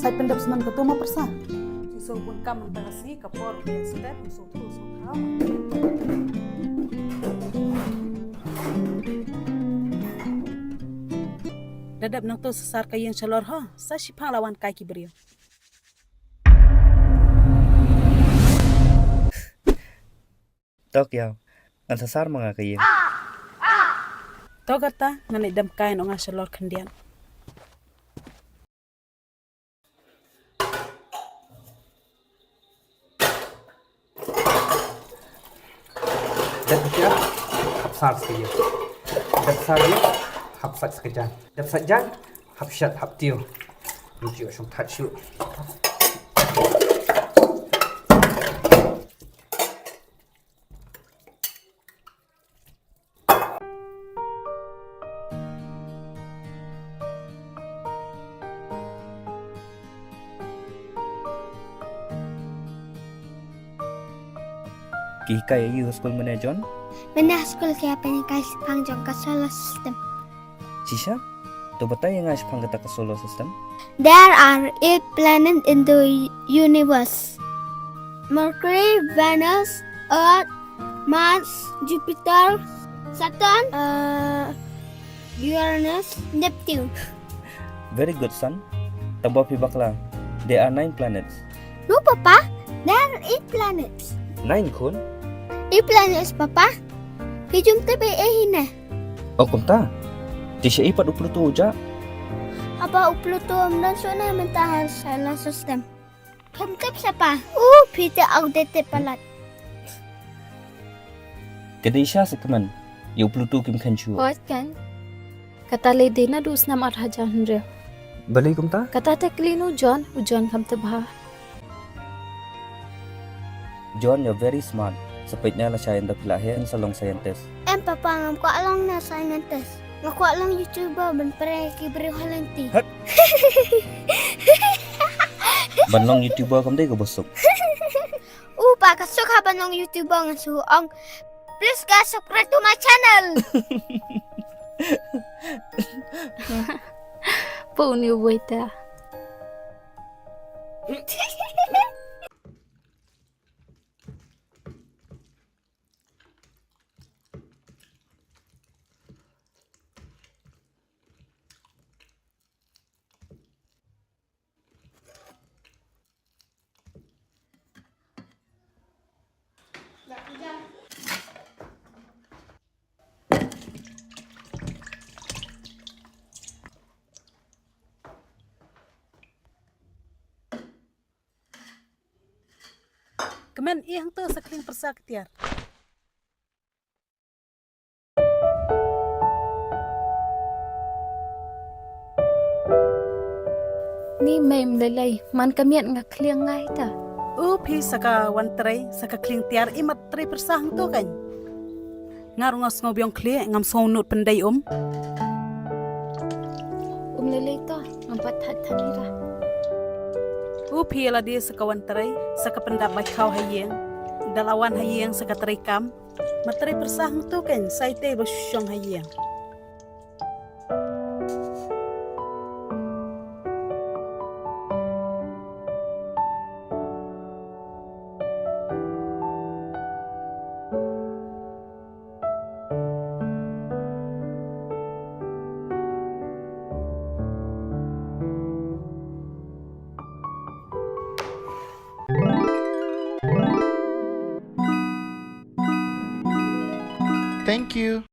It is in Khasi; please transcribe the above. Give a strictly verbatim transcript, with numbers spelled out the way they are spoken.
Sa pyndep snem ka tu ma pyrsa. Ki so bun kam mynta ka sngi ka por ka step so tu so kau. Da dep nang tu sa sar ka ïing shalor ho, sa shiphang la wan kai ki briew. Tok ïa, ngan sa sar ma nga ka ïing. To kata ngan ïa dem kai noh nga shalor khyndiat. Dep biang, hap sar sa ïing. Dep sar ïing, hap sat sa ka jan. Dep sat jan, hap shat, hap tiew. Ni ju shong that shu. Ki hikai ïa u ha skul mynne John? Mynne ha skul ki hap pynhikai shaphang jong ka solar system. Shisha? To batai ïa nga shaphang kata ka solar system. There are eight planets in the universe. Mercury, Venus, Earth, Mars, Jupiter, Saturn, uh, Uranus, Neptune. Very good, son. Tang ba phi bakla. There are nine planets. No, Papa. There are eight planets. Nine, khun? Eight planets, Papa. Phi jum tip ei ei hi ne? Oh, kumta. Te shaei pat u Pluto u jah? Haba u Pluto um don shuh ne mynta ha solar system. Kham tip sha pa. U phi te outdated palat. Ka dei sha sa kmen. Ïa u Pluto kim khein shuh. Hooid kan. Kata lei dei naduh u snem ar hajar hynriew. Balei kumta? Kata te kylli u John, u John kham tip bha. John, you're very smart. Sa peit ne lashai ynda phi la heh sa long scientist. Em papa, ngam kwah long na scientist. Nga kwah long YouTuber ban pynrem ki briew ha lynti. Hap. Ban long YouTuber kam dei kaba suk. U pa, ka suk ha ban long YouTuber, nga shu ong. Please guys, subscribe to my channel. Puni waiter. Kmen, ïa hangto sa khlieng pyrsa ka tiar. Ni mei mlei lei, man ka miet nga khlieng ngai ta. U phi sa ka wan trei, sa ka khlieng tiar, i mat trei pyrsa hangto kan. Nga ruh nga sngew biang khlieh, ngam sngew nud pyndei um. Um lei lei to, ngam pat thait than ira. U phi la dei sa ka wan trei, sa ka pyndap bai khaw ha ïing. Da la wan ha ïing sa ka trei kam. Ma trei pyrsa hangto kan, sa itei ba shong ha ïing. Thank you.